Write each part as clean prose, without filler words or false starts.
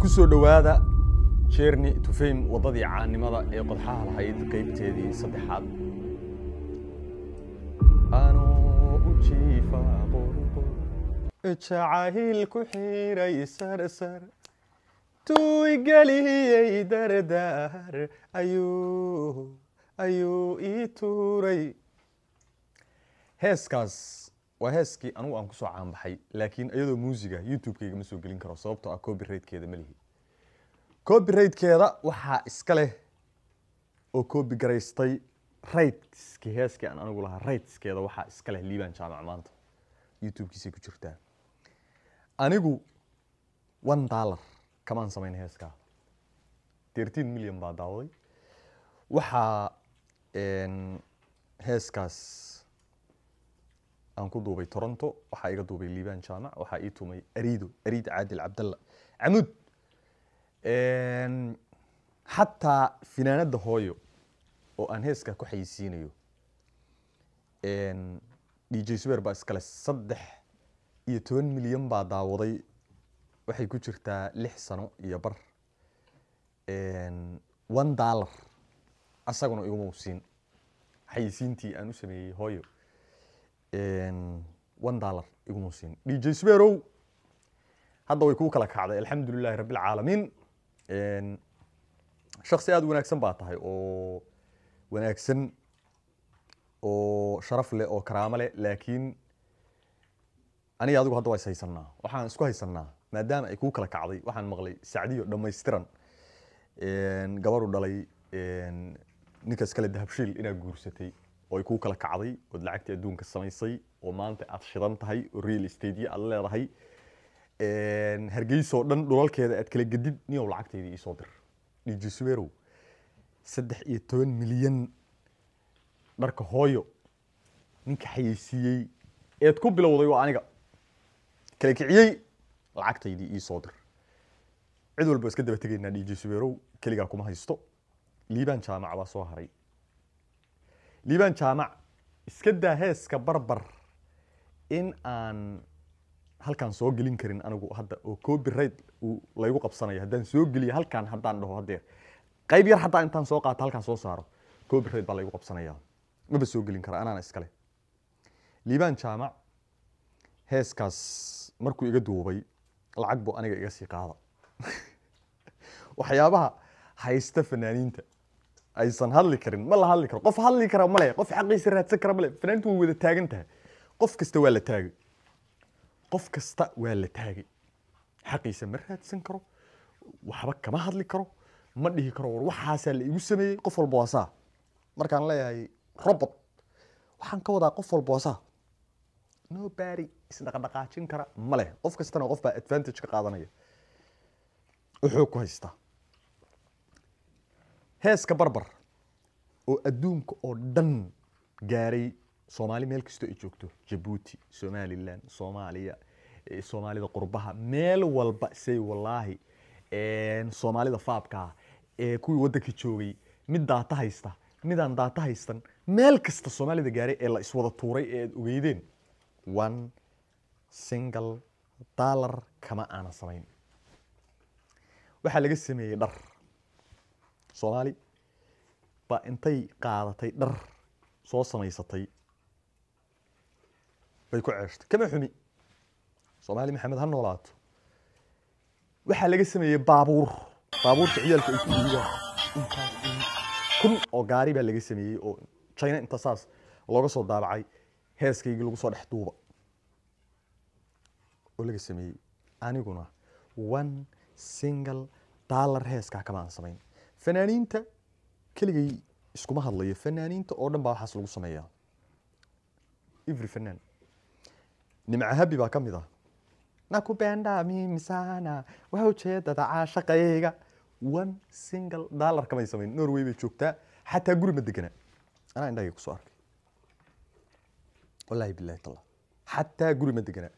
Kusoo dhowaada Journey to Fame, waddadii caanimada ee qodxaha lahayd, qeybteedii saddexaad. Anoo u jiifa qurqur jacayl ku xiray sarsar tuigeliyey dardaar ayuu ii tuuray. Heeskaas waa heeskii anugu aan kusoo caanbaxay, laakiin iyadoo muusiga YouTube-kayga ma soo gelin karo, sababtoo ah copyrightkeeda ma lihi. Copyrightkeeda waxaa iska leh oo copy garaystay rightski heeskii aan anigu lahaa. Rightskeeda waxaa iska leh Liibaan Jaamac, maanta YouTube-kiisay ku jirtaa. Anigu $1 kamaan samayn heeskaa. 13 million baa daawaday. Waxaa heeskaas aan ku duubay Toronto, waxaa iga duubay Liibaan Jaamac, waxaa ii tumay Ariido Ariid Caadil Cabdalla Camuud. Xataa finaanada hooyo oo aan heeskaa ku xayisiinayo DJ Subeer baa iskale. 13 milyan baa daawaday. Waxay ku jirtaa 6 sano iyo bar. $1 asaguna iguma siin xayisiintii aan u sameeyey hooyo. $1 iguma siin DJ Subeerow. Hadda way kuu kala kacday, alxamdu lilahi rabbi alcaalamiin. Shaksi aada u wanaagsan baa tahay, oo wanaagsan oo sharaf leh oo karaamo leh, laakiin aniga adigu hadda waa is haysanaa. Waxaan isku haysanaa, maadaama ay kuu kala kacday, waxaan maqlay Sacdiyo dhammaystiran gabaru dhalay ninkaas kale Dahabshiil inaad guursatay oo ay kuu kala kacday, ood lacagtii adduunka samaysay, oo maanta aad shidan tahay, oo real estate aad leedahay, Hargeysa oo dhan dhulalkeeda aad kala gedid. Niyow, lacagteydii iisoo dir, DJ Subeerow. 13 milyan dharka hooyo ninka xayeysiiyey eed ku bilowday waa aniga kala kiciyey. Lacagtaydii iisoo dir. Cid walba iska daba tegaynaa. DJ Subeerow, keligaa kuma haysto. Liibaan Jaamac baa soo haray. Liibaan Jaamac, iska daa heeska Barbar in aan halkaan soo gelin karin anigu hadda oo copyright uu laygu qabsanayo haddaan soo geliyo halkaan. Haddaan dhaho haddeer qayb yar hataa intaan soo qaato halkaan soo saaro, copyright baa laygu qabsanaya, maba soo gelin kara, anaana iskale. Liibaan Jaamac heeskaas markuu iga duubay, lacag buu aniga iga sii qaada. Waxyaabaha haysta fanaaniinta aysan hadli karin, ma la hadli karo. Qof hadli kara male, qof xaqiisa raadsan kara male. Fanaaniintu way wada taagan tahay. Qof kasta waa la taagay, qof kasta waa la taagay. Xaqiisa ma raadsan karo, waxba kama hadli karo, ma dhihi karo war waxaasaa la igu sameeyey. Qof walba waa saa. Markaan leeyahay robot, waxaan ka wadaa qof walba waa saa. Nobody isdhaqdhaqaajin kara ma leh. Qof kastana qof baa advantage ka qaadanaya, wuxuu ku haystaa. Heeska Barbar oo adduunka oo dhan gaaray, Soomaali meel kastoo ay joogto, Jabuuti, Somaliland, Soomaaliya, Soomaalida qurbaha meel walba, say wallaahi, Soomaalida faabkaa ee kuwii waddanka joogay, mid daata haysta, midaan daata haystan, meel kasta Soomaalida gaaray ee la iswada tuuray ee aad ogeydeen, $1 single kama aanan samayn. Waxaa laga sameeyey dhar. Soomaali baa intay qaadatay dhar soo samaysatay bay ku ceeshtay. Kama xumi, Soomaali Maxamed ha noolaato. Waxaa laga sameeyey baabuur, baabuurta ciyaalka ay ku iibaan. Intaas in kun oo gaari baa laga sameeyey oo China inta saas looga soo daabacay, heeskaygii lagu soo dhex duuba oo laga sameeyey. Aniguna $1 single heeskaa kama aan samayn. Fanaaniinta keligay iskuma hadlayo, fanaaniinta oo dhan baa waxaas lagu sameeyaa, every fanaan. Nimca Habi baa ka mid ah. Nakupenda mimi sana, waa ujeedada caashaqayga. $1 single kamay samayn. Norway bay joogtaa, xataa guri ma degana. Anaa indhahayga kusoo arkay, wallahi billahi tallah, xataa guri ma degana,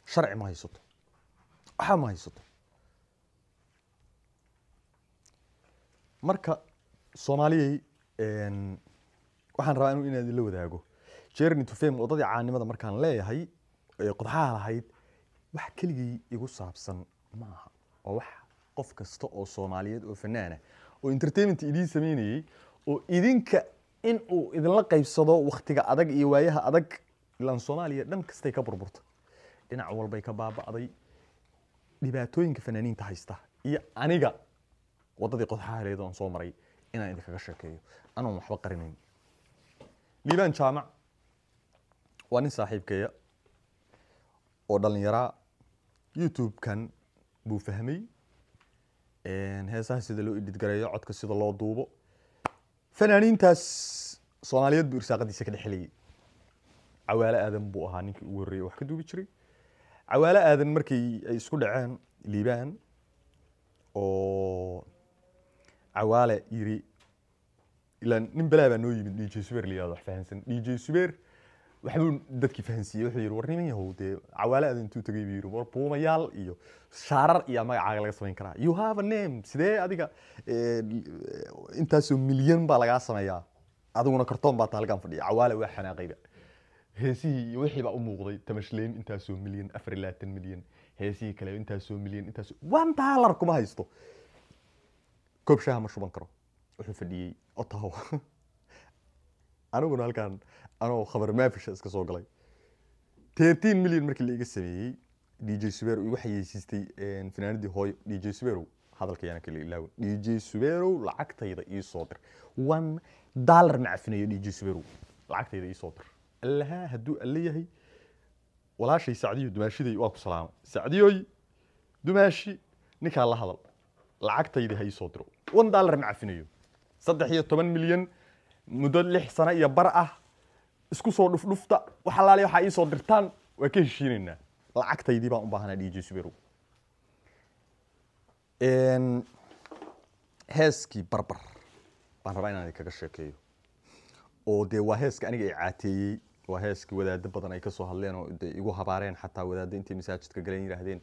sharci ma haysato, waxaa ma haysato. Marka Soomaaliyey, waxaan rabaa inuu inaad la wadaago Journey to Fame, waddadii caanimada. Markaan leeyahay ee qodxaha lahayd, wax keligii igu saabsan ma aha. Waa wax qof kasta oo Soomaaliyeed oo fanaana oo entertainment idiin sameynayay oo idinka in uu idinla qaybsado wakhtiga adag iyo waayaha adag. Ilaan Soomaaliya dhan kastay ka burburta, dhinac walbay ka baaba'day, dhibaatooyinka fanaaniinta haysta iyo aniga waddadii qodxaha leed oon soo maray inaan idinkaga sheekeeyo anoon waxba qarinayn. Liibaan Jaamac waa nin saaxiibkeeya oo dhallinyaraa, YouTube-kan buu fahmay, heesaha sida loo edit gareeyo, codka sida loo duubo, fanaaniintaas Soomaaliyeed buu irsaaqadiisa ka dhexelayay. Cawaale Aadan buu ahaa ninkii ugu horreeyay wax ka duubi jiray. Cawaale Aadan markii ay isku dhaceen Liibaan oo Cawaale yiri, ilaan nin balaa baa noo yimid DJ Subeer la yihahdo, wax fahansan. DJ Subeer waxbuu dadkii fahansiiyey. Wuxuu yidhi, war niman yahow, dee Cawaale Aadan intuu tagay buu yidhi, war buumayaal iyo shaarar iyo magacaaga laga samayn karaa, you have a name, sidee adiga intaasoo milyan baa lagaa sameeyaa, adiguna kartoon baa taa halkan fadhiya. Cawaale waa xanaaqayba, heesihii iyo wixii baa u muuqday, tamashleyn intaasoo milyan, 24 milyan, heesihii kale intaasoo milyan, intaasoo $1 kuma haysto, koob shaaha ma shuban karo. Wuxuu fadhiyey Ottawa, aniguna halkan anoo khabar maafisha iska soo galay. 13 million markii la iga sameeyey, DJ Subeer igu xayeysiistay fanaanadii Hooyo. DJ Subeerow, hadalka yaana kala ilaawin. DJ Subeerow, lacagtayda ii soo dir. $1 ma cafinayo. DJ Subeerow, lacagtayda ii soo dir. Allaha hadduu alle yahay, walaashay Sacdiyo dumaashiday waa ku salaamay. Sacdiyoy dumaashi, ninkaa la hadal, lacagtayda ha ii soo diro. $1 ma cafinayo. 13 milyan muddo 6 sano iyo bar ah isku soo dhufdhufta. Wax allaale waxaa ii soo dirtaan waa ka heshiinaynaa. Lacagtaydii baan u baahanaa, DJ Suberow. Heeskii Barbar baan rabaa inaan idinkaga sheekeeyo, oo dee waa heeska aniga i caateeyey, waa heeskii wadaado badan ay kasoo hadleen oo dee igu habaareen. Xataa wadaaddo intay masaajidka galeen yidhaahdeen,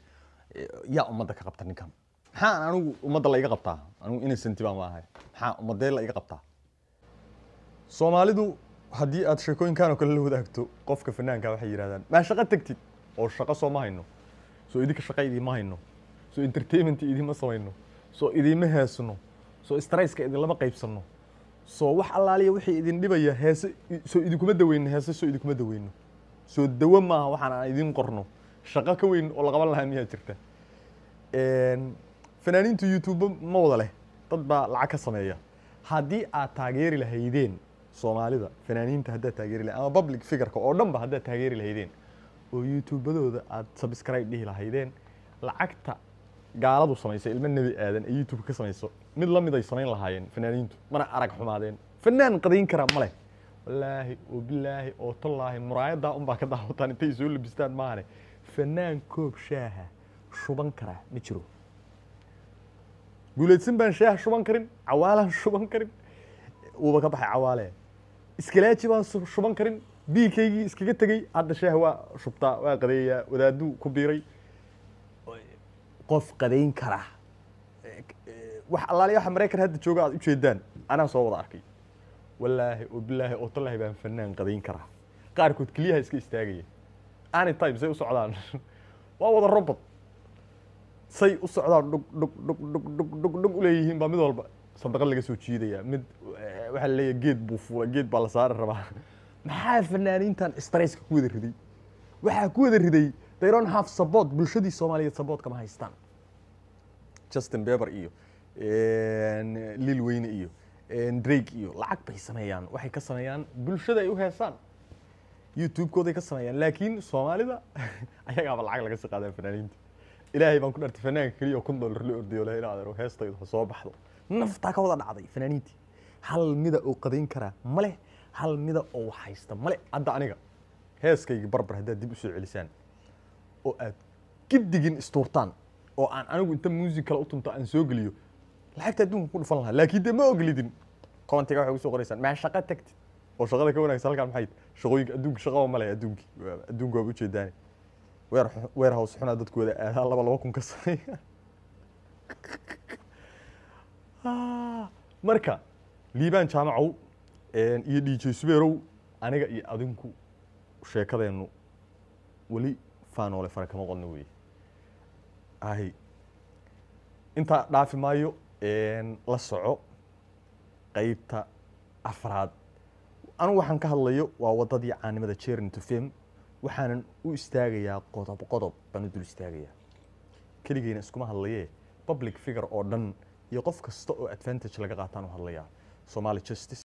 "Yaa ummadda ka qabta ninkan?" Maxaa anigu ummadda la iga qabtaa? Anigu innocent baan ma ahay. Maxaa ummadee la iga qabtaa? Soomaalidu haddii aad sheekooyinkan oo kale la wadaagto qofka fanaanka, waxay yidhahdaan, maa shaqo tagtid oo shaqo soo ma hayno, soo idinka shaqo idiima hayno, soo entertainment idiima samayno, soo idiima heesno, soo stresska idinlama qaybsano, soo wax allaaliya wixii idin dhibaya heese soo idinkuma daweyno, heese soo idinkuma daweyno, soo dawo maaha waxaan aan idin qorno? Shaqo ka weyn oo la qaban lahaa miyaa jirta? Fanaaniintu YouTube ma wada leh, dad baa lacag ka sameeya. Haddii aad taageeri lahaydeen Soomaalida fanaaniinta, haddaad taageeri lahayd, ama public figureka oo dhan ba haddaad taageeri lahaydeen oo YouTubadooda aad subscribe dhihi lahaydeen, lacagta gaaladu samaysay, ilmo Nebi Aadan ay YouTube ka samayso, mid la mid ay samayn lahaayeen fanaaniintu, mana arag xumaadeen. Fanaan qadayn kara ma leh, wallaahi oo bilaahi oo tallaahi. Muraayadaa unbaa ka daawataan intay soo labistaan maahane, fanaan koob shaaha shuban kara ma jiro. Guuleedsan baan shaah shuban karin, Cawaalaan shuban karin, wuuba ka baxay Cawaale. Iskalaaji baan shuban karin, biilkaygii iskaga tegey. Hadda shaah waa shubtaa, waa qadeeyaa, wadaaduu ku biiray. Qof qadayn kara, wax allaaliya waxa Maraykan hadda jooga aad ujeedaan anaa soo wada arkay. Wallaahi oo bilaahi oo tallaahi baan fanaan qadayn karaa. Qaarkood keliyaha iska istaagaya anytime. Say u socdaan waa wada robot. Say u socdaan dhug dhug dhug dhug dhug dhug dhug uleeyihiin baa mid walba sandaqad laga soo jiidaya. Mid waxaa la leeyahay geed buu fuulay, geed baa la saari rabaa. Maxaa fanaaniintan stresska ku wada riday? Waxaa ku wada riday they don't have support. Bulshadii Soomaaliyeed support kama haystaan. Justin Bieber iyo Lil Wayne iyo Drake iyo lacag bay sameeyaan, waxay ka sameeyaan bulshada ay u heesaan, YouTube-kooday ka sameeyaan. Laakiin Soomaalida ayagaaba lacag laga sii qaadaa fanaaniinta. Ilaahay baan ku dhartay, fanaanka keliya oo $1000 la ordayo laha in adeero heestaydu ha soo baxdo, naftaa ka wada dhacday fanaaniintii. Hal mida oo qadayn karaa ma leh, hal mida oo wax haysta ma leh. Hadda aniga heeskayga Barbar haddaad dib usoo celisaan oo aad gidigin istuurtaan oo aan anigu inta muusig kale u tunto aan soo geliyo, lacagta adduunka ku dhufan lahaa. Laakiin dee ma ogolidin. Commentiga waxay kusoo qoraysaan, maa shaqo tagtid oo shaqada ka wanaagsan halkan maxay? Shaqooyinka adduunka shaqaba ma leh. Adduunkii adduunka waaba ujeedaane, weer warehouse xunaa dadku wada aadaa, laba laba kun ka sameeya. Marka Liibaan Jaamacow iyo DJ Subeerow, aniga iyo adinku sheekadeennu weli faanoole fara kama qodno. Wey ahi. Intaa dhaafi maayo. La soco qeybta afraad. Anigu waxaan ka hadlayo waa wadadii caanimada, Journey to Fame. Waxaanan u istaagayaa qodob qodob baan u dul istaagayaa. Keligeyna iskuma hadlaye, public figure oo dhan iyo qof kasta oo advantage laga qaataan u hadlayaa. Somali Justice.